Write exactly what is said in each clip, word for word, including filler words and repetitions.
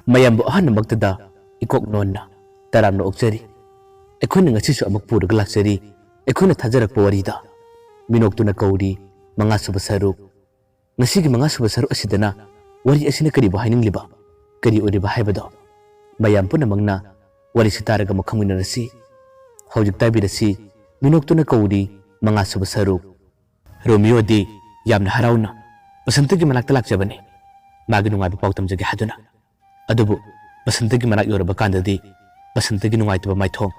ꯃꯌꯥꯝꯕꯨ ꯑꯍꯥꯟꯕꯃꯛꯇꯗ ꯏꯀꯣꯛ ꯅꯣꯟꯅ ꯇꯔꯥꯝꯅ ꯑꯣꯛꯆꯔꯤ꯫ ꯑꯩꯈꯣꯏꯅ ꯉꯁꯤꯁꯨ ꯑꯃꯨꯛ ꯄꯨꯔꯒ ꯂꯥꯛꯆꯔꯤ ꯑꯩꯈꯣꯏꯅ ꯊꯥꯖꯔꯛꯄ ꯋꯥꯔꯤꯗ꯫ ꯃꯤꯅꯣꯛꯇꯨꯅ ꯀꯧꯔꯤ, ꯃꯉꯥꯁꯨꯕ ꯁꯔꯨꯛ꯫ ꯉꯁꯤꯒꯤ ꯃꯉꯥꯁꯨꯕ ꯁꯔꯨꯛ ꯑꯁꯤꯗꯅ ꯋꯥꯔꯤ ꯑꯁꯤꯅ ꯀꯔꯤꯕꯨ ꯍꯥꯏꯅꯤꯡꯂꯤꯕ, ꯀꯔꯤ ꯑꯣꯏꯔꯤꯕ ꯍꯥꯏꯕꯗꯣ ꯃꯌꯥꯝ ꯄꯨꯝꯅꯃꯛꯅ ꯋꯥꯔꯤꯁꯤ ꯇꯥꯔꯒ ꯑꯃꯨꯛ ꯈꯪꯃꯤꯟꯅꯔꯁꯤ꯫ ꯍꯧꯖꯤꯛ ꯇꯥꯕꯤꯔꯁꯤ, ꯃꯤꯅꯣꯛꯇꯨꯅ ꯀꯧꯔꯤ, ꯃꯉꯥꯁꯨꯕ ꯁꯔꯨꯛ꯫ ꯔꯣꯃꯤꯌꯣꯗꯤ ꯌꯥꯝꯅ ꯍꯔꯥꯎꯅ ꯕꯁꯟꯇꯒꯤ ꯃꯅꯥꯛꯇ ꯂꯥꯛꯆꯕꯅꯤ, ꯃꯥꯒꯤ ꯅꯨꯡꯉꯥꯏꯕ ꯄꯥꯎ ꯇꯝꯖꯒꯦ ꯍꯥꯏꯗꯨꯅ꯫ ꯑꯗꯨꯕꯨ ꯕꯁꯟꯇꯒꯤ ꯃꯅꯥꯛ ꯌꯧꯔꯕ ꯀꯥꯟꯗꯗꯤ ꯕꯁꯟꯇꯒꯤ ꯅꯨꯡꯉꯥꯏꯇꯕ ꯃꯥꯏꯊꯣꯡ,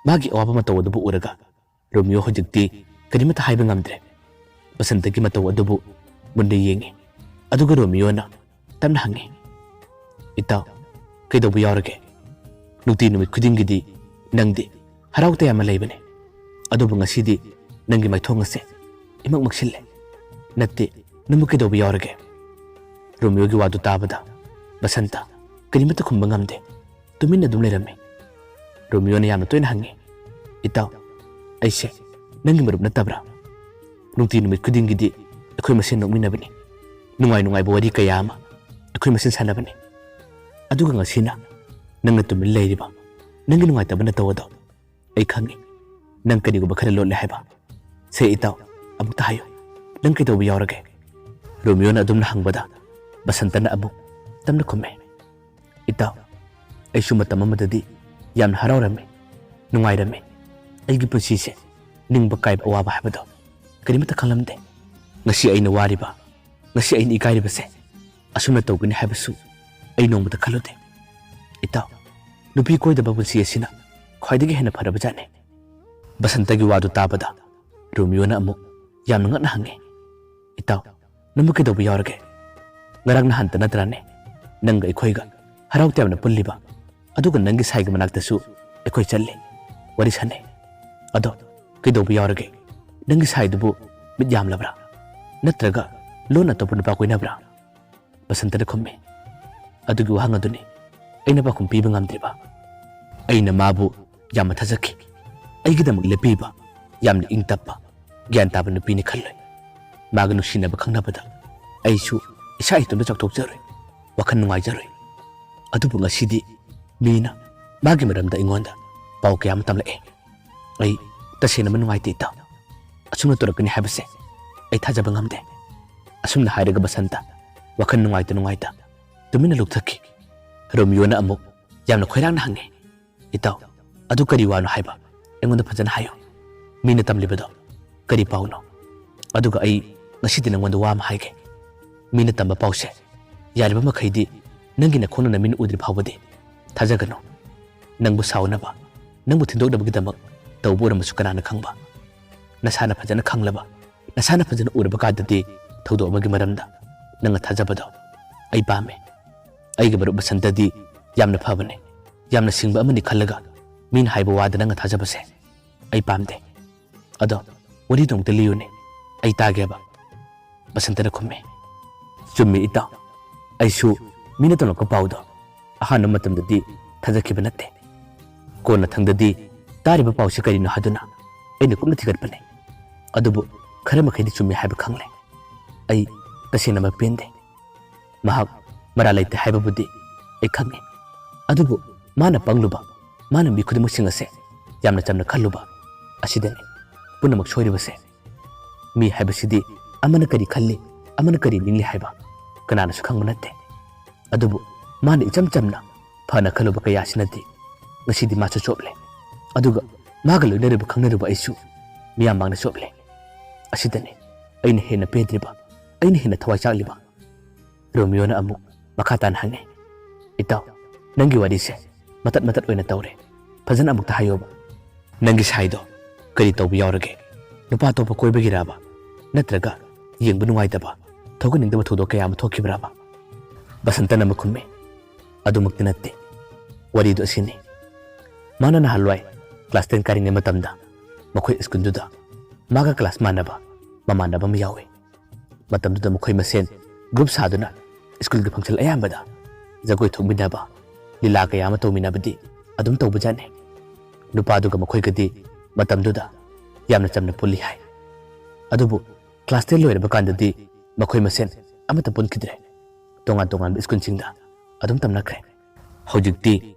ꯃꯥꯒꯤ ꯑꯋꯥꯕ ꯃꯇꯧ ꯑꯗꯨꯕꯨ ꯎꯔꯒ ꯔꯣꯃꯤꯌꯣ ꯍꯧꯖꯤꯛꯇꯤ ꯀꯔꯤꯃꯠꯇ ꯍꯥꯏꯕ ꯉꯝꯗ꯭ꯔꯦ꯫ ꯕꯁꯟꯇꯒꯤ ꯃꯇꯧ ꯑꯗꯨꯕꯨ ꯃꯨꯟꯅ ꯌꯦꯡꯉꯤ꯫ ꯑꯗꯨꯒ ꯔꯣꯃꯤꯌꯣꯅ ꯇꯞꯅ ꯍꯪꯉꯤ, "ꯏꯇꯥꯎ, ꯀꯩꯗꯧꯕ ꯌꯥꯎꯔꯒꯦ? ꯅꯨꯡꯇꯤ ꯅꯨꯃꯤꯠ ꯈꯨꯗꯤꯡꯒꯤꯗꯤ ꯅꯪꯗꯤ ꯍꯔꯥꯎ ꯇꯌꯥꯝꯅ ꯂꯩꯕꯅꯦ, ꯑꯗꯨꯕꯨ ꯉꯁꯤꯗꯤ ꯅꯪꯒꯤ ꯃꯥꯏꯊꯣꯡ ꯑꯁꯦ ꯏꯃꯛ ꯃꯛꯁꯤꯜꯂꯦ꯫ ꯅꯠꯇꯦ, ꯅꯪꯕꯨ ꯀꯩꯗꯧꯕ ꯌꯥꯎꯔꯒꯦ?" ꯔꯣꯃꯤꯌꯣꯒꯤ ꯋꯥꯗꯨ ꯇꯥꯕꯗ ꯕꯁꯟꯇ ꯀꯔꯤꯃꯠꯇ ꯈꯨꯝꯕ ꯉꯝꯗꯦ, ꯇꯨꯃꯤꯟꯅ ꯑꯗꯨꯝ ꯂꯩꯔꯝꯃꯤ꯫ ꯔꯣꯃꯤꯌꯣꯅ ꯌꯥꯝꯅ ꯇꯣꯏꯅ ꯍꯪꯉꯤ, "ꯏꯇꯥꯎ, ꯑꯩꯁꯦ ꯅꯪꯒꯤ ꯃꯔꯨꯞ ꯅꯠꯇꯕ꯭ꯔꯥ? ꯅꯨꯡꯇꯤ ꯅꯨꯃꯤꯠ ꯈꯨꯗꯤꯡꯒꯤꯗꯤ ꯑꯩꯈꯣꯏ ꯃꯁꯦꯟ ꯅꯣꯛꯃꯤꯟꯅꯕꯅꯤ, ꯅꯨꯡꯉꯥꯏ ꯅꯨꯡꯉꯥꯏꯕ ꯋꯥꯔꯤ ꯀꯌꯥ ꯑꯃ ꯑꯩꯈꯣꯏ ꯃꯁꯦꯟ ꯁꯥꯟꯅꯕꯅꯤ, ꯑꯗꯨꯒ ꯉꯁꯤꯅ ꯅꯪꯅ ꯇꯨꯃꯤꯟ ꯂꯩꯔꯤꯕ, ꯅꯪꯒꯤ ꯅꯨꯡꯉꯥꯏꯇꯕ ꯅꯇꯧ ꯑꯗꯣ ꯑꯩ ꯈꯪꯉꯤ꯫ ꯅꯪ ꯀꯔꯤꯒꯨꯝꯕ ꯈꯔ ꯂꯣꯠꯂꯦ ꯍꯥꯏꯕ꯫ ꯁꯦ ꯏꯇꯥꯎ, ꯑꯃꯨꯛꯇ ꯍꯥꯏꯌꯨ, ꯅꯪ ꯀꯩꯗꯧꯕ ꯌꯥꯎꯔꯒꯦ?" ꯔꯣꯃꯤꯌꯣꯅ ꯑꯗꯨꯝꯅ ꯍꯪꯕꯗ ꯕꯁꯟꯇꯅ ꯑꯃꯨꯛ ꯇꯞꯅ ꯈꯨꯝꯃꯦ, "ꯏꯇꯥꯎ, ꯑꯩꯁꯨ ꯃꯇꯝ ꯑꯃꯗꯗꯤ ꯌꯥꯝꯅ ꯍꯔꯥꯎꯔꯝꯃꯤ, ꯅꯨꯡꯉꯥꯏꯔꯝꯃꯤ꯫ ꯑꯩꯒꯤ ꯄꯨꯟꯁꯤꯁꯦ ꯅꯤꯡꯕ ꯀꯥꯏꯕ ꯑꯋꯥꯕ ꯍꯥꯏꯕꯗꯣ ꯀꯔꯤꯃꯠꯇ ꯈꯪꯂꯝꯗꯦ꯫ ꯉꯁꯤ ꯑꯩꯅ ꯋꯥꯔꯤꯕ, ꯉꯁꯤ ꯑꯩꯅ ꯏꯀꯥꯏꯔꯤꯕꯁꯦ ꯑꯁꯨꯝꯅ ꯇꯧꯒꯅꯤ ꯍꯥꯏꯕꯁꯨ ꯑꯩ ꯅꯣꯡꯃꯇ ꯈꯜꯂꯨꯗꯦ꯫ ꯏꯇꯥꯎ, ꯅꯨꯄꯤ ꯀꯣꯏꯗꯕ ꯄꯨꯟꯁꯤ ꯑꯁꯤꯅ ꯈ꯭ꯋꯥꯏꯗꯒꯤ ꯍꯦꯟꯅ ꯐꯔꯕꯖꯥꯠꯅꯤ꯫" ꯕꯁꯟꯇꯒꯤ ꯋꯥꯗꯨ ꯇꯥꯕꯗ ꯔꯣꯃꯤꯌꯣꯅ ꯑꯃꯨꯛ ꯌꯥꯝꯅ ꯉꯛꯅ ꯍꯪꯉꯤ, "ꯏꯇꯥꯎ, ꯅꯪꯕꯨ ꯀꯩꯗꯧꯕ ꯌꯥꯎꯔꯒꯦ? ꯉꯔꯥꯡ ꯅꯍꯥꯟꯇ ꯅꯠꯇ꯭ꯔꯥꯅꯦ ꯅꯪꯒ ꯑꯩꯈꯣꯏꯒ ꯍꯔꯥꯎ ꯇꯌꯥꯝꯅ ꯄꯨꯜꯂꯤꯕ? ꯑꯗꯨꯒ ꯅꯪꯒꯤ ꯁꯥꯏꯒꯤ ꯃꯅꯥꯛꯇꯁꯨ ꯑꯩꯈꯣꯏ ꯆꯠꯂꯤ, ꯋꯥꯔꯤ ꯁꯥꯟꯅꯩ꯫ ꯑꯗꯣ ꯀꯩꯗꯧꯕ ꯌꯥꯎꯔꯒꯦ? ꯅꯪꯒꯤ ꯁꯥꯏꯗꯨꯕꯨ ꯃꯤꯠ ꯌꯥꯝꯂꯕ꯭ꯔꯥ? ꯅꯠꯇ꯭ꯔꯒ ꯂꯣꯟꯅ ꯑꯇꯣꯞꯄ ꯅꯨꯄꯥ ꯀꯣꯏꯅꯕ꯭ꯔꯥ?" ꯕꯁꯟꯇꯅ ꯈꯨꯝꯃꯤ, "ꯑꯗꯨꯒꯤ ꯋꯥꯍꯪ ꯑꯗꯨꯅꯤ ꯑꯩꯅ ꯄꯥꯎꯈꯨꯝ ꯄꯤꯕ ꯉꯝꯗ꯭ꯔꯤꯕ꯫ ꯑꯩꯅ ꯃꯥꯕꯨ ꯌꯥꯝꯅ ꯊꯥꯖꯈꯤ꯫ ꯑꯩꯒꯤꯗꯃꯛ ꯂꯦꯞꯄꯤꯕ ꯌꯥꯝꯅ ꯏꯪ ꯇꯞꯄ, ꯒ꯭ꯌꯥꯟ ꯇꯥꯕ ꯅꯨꯄꯤꯅꯤ ꯈꯜꯂꯨꯏ꯫ ꯃꯥꯒ ꯅꯨꯡꯁꯤꯅꯕ ꯈꯪꯅꯕꯗ ꯑꯩꯁꯨ ꯏꯁꯥ ꯏꯇꯣꯝꯇ ꯆꯥꯎꯊꯣꯛꯆꯔꯨꯏ, ꯋꯥꯈꯜ ꯅꯨꯡꯉꯥꯏꯖꯔꯨꯏ꯫ ꯑꯗꯨꯕꯨ ꯉꯁꯤꯗꯤ ꯃꯤꯅ ꯃꯥꯒꯤ ꯃꯔꯝꯗ ꯑꯩꯉꯣꯟꯗ ꯄꯥꯎ ꯀꯌꯥ ꯑꯃ ꯇꯝꯂꯛꯑꯦ꯫ ꯑꯩ ꯇꯁꯦꯡꯅ ꯅꯨꯡꯉꯥꯏꯇꯦ, ꯏꯇꯥꯎ꯫ ꯑꯁꯨꯝꯅ ꯇꯧꯔꯛꯀꯅꯤ ꯍꯥꯏꯕꯁꯦ ꯑꯩ ꯊꯥꯖꯕ ꯉꯝꯗꯦ꯫ ꯑꯁꯨꯝꯅ ꯍꯥꯏꯔꯒ ꯕꯁꯟꯇ ꯋꯥꯈꯜ ꯅꯨꯡꯉꯥꯏꯇ ꯅꯨꯡꯉꯥꯏꯇ ꯇꯨꯃꯤꯟꯅ ꯂꯨꯞꯊꯈꯤ꯫ ꯔꯣꯃꯤꯌꯣꯅ ꯑꯃꯨꯛ ꯌꯥꯝꯅ ꯈꯣꯏꯔꯥꯡꯅ ꯍꯪꯉꯦ, "ꯏꯇꯥꯎ, ꯑꯗꯨ ꯀꯔꯤ ꯋꯥꯅꯣ ꯍꯥꯏꯕ? ꯑꯩꯉꯣꯟꯗ ꯐꯖꯅ ꯍꯥꯏꯌꯨ꯫ ꯃꯤꯅ ꯇꯝꯂꯤꯕꯗꯣ ꯀꯔꯤ ꯄꯥꯎꯅꯣ? ꯑꯗꯨꯒ ꯑꯩ ꯉꯁꯤꯗꯤ ꯅꯪꯉꯣꯟꯗ ꯋꯥ ꯑꯃ ꯍꯥꯏꯒꯦ꯫ ꯃꯤꯅ ꯇꯝꯕ ꯄꯥꯎꯁꯦ ꯌꯥꯔꯤꯕ ꯃꯈꯩꯗꯤ ꯅꯪꯒꯤ ꯅꯈꯣꯡꯅ ꯅꯃꯤꯠꯅ ꯎꯗ꯭ꯔꯤ ꯐꯥꯎꯕꯗꯤ ꯊꯥꯖꯒꯅꯨ꯫ ꯅꯪꯕꯨ ꯁꯥꯎꯅꯕ, ꯅꯪꯕꯨ ꯊꯤꯟꯗꯣꯛꯅꯕꯒꯤꯗꯃꯛ ꯇꯧꯕ ꯑꯣꯏꯔꯝꯕꯁꯨ ꯀꯅꯥꯅ ꯈꯪꯕ? ꯅꯁꯥꯅ ꯐꯖꯅ ꯈꯪꯂꯕ, ꯅꯁꯥꯅ ꯐꯖꯅ ꯎꯔꯕ ꯀꯥꯟꯗꯗꯤ ꯊꯧꯗꯣꯛ ꯑꯃꯒꯤ ꯃꯔꯝꯗ ꯅꯪꯅ ꯊꯥꯖꯕꯗꯣ ꯑꯩ ꯄꯥꯝꯃꯦ꯫ ꯑꯩꯒꯤ ꯃꯔꯨꯞ ꯕꯁꯟꯇꯗꯤ ꯌꯥꯝꯅ ꯐꯕꯅꯦ, ꯌꯥꯝꯅ ꯁꯤꯡꯕ ꯑꯃꯅꯤ ꯈꯜꯂꯒ ꯃꯤꯅ ꯍꯥꯏꯕ ꯋꯥꯗ ꯅꯪꯅ ꯊꯥꯖꯕꯁꯦ ꯑꯩ ꯄꯥꯝꯗꯦ꯫ ꯑꯗꯣ ꯋꯥꯔꯤꯗꯣ ꯑꯃꯨꯛꯇ ꯂꯤꯌꯨꯅꯦ, ꯑꯩ ꯇꯥꯒꯦꯕ꯫" ꯕꯁꯟꯇꯅ ꯈꯨꯝꯃꯤ, "ꯆꯨꯝꯃꯤ ꯏꯇꯥꯎ, ꯑꯩꯁꯨ ꯃꯤꯅ ꯇꯝꯂꯛꯄ ꯄꯥꯎꯗꯣ ꯑꯍꯥꯟꯕ ꯃꯇꯝꯗꯗꯤ ꯊꯥꯖꯈꯤꯕ ꯅꯠꯇꯦ꯫ ꯀꯣꯟꯅ ꯊꯪꯗꯗꯤ ꯇꯥꯔꯤꯕ ꯄꯥꯎꯁꯤ ꯀꯔꯤꯅꯣ ꯍꯥꯏꯗꯨꯅ ꯑꯩꯅ ꯀꯨꯞꯅ ꯊꯤꯒꯠꯄꯅꯦ꯫ ꯑꯗꯨꯕꯨ ꯈꯔ ꯃꯈꯩꯗꯤ ꯆꯨꯝꯃꯤ ꯍꯥꯏꯕ ꯈꯪꯂꯦ꯫ ꯑꯩ ꯇꯁꯦꯡꯅꯃꯛ ꯄꯦꯟꯗꯦ꯫ ꯃꯍꯥꯛ ꯃꯔꯥꯜ ꯂꯩꯇꯦ ꯍꯥꯏꯕꯕꯨꯗꯤ ꯑꯩ ꯈꯪꯉꯤ꯫ ꯑꯗꯨꯕꯨ ꯃꯥꯅ ꯄꯪꯂꯨꯕ, ꯃꯥꯅ ꯃꯤ ꯈꯨꯗꯤꯡꯃꯛꯁꯤꯡ ꯑꯁꯦ ꯌꯥꯝꯅ ꯆꯝꯅ ꯈꯜꯂꯨꯕ ꯑꯁꯤꯗꯅꯤ ꯄꯨꯝꯅꯃꯛ ꯁꯣꯏꯔꯤꯕꯁꯦ꯫ ꯃꯤ ꯍꯥꯏꯕꯁꯤꯗꯤ ꯑꯃꯅ ꯀꯔꯤ ꯈꯜꯂꯤ, ꯑꯃꯅ ꯀꯔꯤ ꯅꯤꯡꯂꯤ ꯍꯥꯏꯕ ꯀꯅꯥꯅꯁꯨ ꯈꯪꯕ ꯅꯠꯇꯦ꯫ ꯑꯗꯨꯕꯨ ꯃꯥꯅ ꯏꯆꯝ ꯆꯝꯅ ꯐꯅ ꯈꯜꯂꯨꯕ ꯀꯌꯥꯁꯤꯅꯗꯤ ꯉꯁꯤꯗꯤ ꯃꯥꯁꯨ ꯆꯣꯞꯂꯦ꯫ ꯑꯗꯨꯒ ꯃꯥꯒ ꯂꯣꯏꯅꯔꯨꯕ ꯈꯪꯅꯔꯨꯕ ꯑꯩꯁꯨ ꯃꯤꯌꯥꯝ ꯃꯥꯡꯗ ꯆꯣꯞꯂꯦ꯫ ꯑꯁꯤꯗꯅꯤ ꯑꯩꯅ ꯍꯦꯟꯅ ꯄꯦꯟꯗ꯭ꯔꯤꯕ, ꯑꯩꯅ ꯍꯦꯟꯅ ꯊꯋꯥꯏ ꯆꯥꯛꯂꯤꯕ꯫" ꯔꯣꯃꯤꯌꯣꯅ ꯑꯃꯨꯛ ꯃꯈꯥ ꯇꯥꯅ ꯍꯪꯉꯤ, "ꯏꯇꯥꯎ, ꯅꯪꯒꯤ ꯋꯥꯔꯤꯁꯦ ꯃꯇꯠ ꯃꯇꯠ ꯑꯣꯏꯅ ꯇꯧꯔꯦ꯫ ꯐꯖꯅ ꯑꯃꯨꯛꯇ ꯍꯥꯏꯌꯣꯕ꯫ ꯅꯪꯒꯤ ꯁꯥꯏꯗꯣ ꯀꯔꯤ ꯇꯧꯕ ꯌꯥꯎꯔꯒꯦ? ꯅꯨꯄꯥ ꯑꯇꯣꯞꯄ ꯀꯣꯏꯕꯒꯤꯔꯕ? ꯅꯠꯇ꯭ꯔꯒ ꯌꯦꯡꯕ ꯅꯨꯡꯉꯥꯏꯇꯕ, ꯊꯧꯒꯠꯅꯤꯡꯗꯕ ꯊꯧꯗꯣꯛ ꯀꯌꯥ ꯑꯃ ꯊꯣꯛꯈꯤꯕ꯭ꯔꯕ?" ꯕꯁꯟꯇꯅ ꯑꯃꯨꯛ ꯈꯨꯝꯃꯤ, "ꯑꯗꯨꯃꯛꯇꯤ ꯅꯠꯇꯦ꯫ ꯋꯥꯔꯤꯗꯨ ꯑꯁꯤꯅꯤ꯫ ꯃꯥꯅ ꯅꯍꯥꯟꯋꯥꯏ ꯀ꯭ꯂꯥꯁ ꯇꯦꯟ ꯀꯥꯔꯤꯉꯩ ꯃꯇꯝꯗ ꯃꯈꯣꯏ ꯁ꯭ꯀꯨꯜꯗꯨꯗ ꯃꯥꯒ ꯀ꯭ꯂꯥꯁ ꯃꯥꯟꯅꯕ ꯃꯃꯥꯟꯅꯕ ꯑꯃ ꯌꯥꯎꯏ꯫ ꯃꯇꯝꯗꯨꯗ ꯃꯈꯣꯏ ꯃꯁꯦꯟ ꯒ꯭ꯔꯨꯞ ꯁꯥꯗꯨꯅ ꯁ꯭ꯀꯨꯜꯒꯤ ꯐꯪꯁꯟ ꯑꯌꯥꯝꯕꯗ ꯖꯒꯣꯏ ꯊꯣꯛꯃꯤꯟꯅꯕ, ꯂꯤꯂꯥ ꯀꯌꯥ ꯑꯃ ꯇꯧꯃꯤꯟꯅꯕꯗꯤ ꯑꯗꯨꯝ ꯇꯧꯕꯖꯥꯠꯅꯤ꯫ ꯅꯨꯄꯥꯗꯨꯒ ꯃꯈꯣꯏꯒꯗꯤ ꯃꯇꯝꯗꯨꯗ ꯌꯥꯝꯅ ꯆꯝꯅ ꯄꯨꯜꯂꯤ ꯍꯥꯏ꯫ ꯑꯗꯨꯕꯨ ꯀ꯭ꯂꯥꯁ ꯇꯦꯟ ꯂꯣꯏꯔꯕ ꯀꯥꯟꯗꯗꯤ ꯃꯈꯣꯏ ꯃꯁꯦꯟ ꯑꯃꯠꯇ ꯄꯨꯟꯈꯤꯗ꯭ꯔꯦ꯫ ꯇꯣꯉꯥꯟ ꯇꯣꯉꯥꯟꯕ ꯁ꯭ꯀꯨꯜꯁꯤꯡꯗ ꯑꯗꯨꯝ ꯇꯝꯅꯈ꯭ꯔꯦ꯫ ꯍꯧꯖꯤꯛꯇꯤ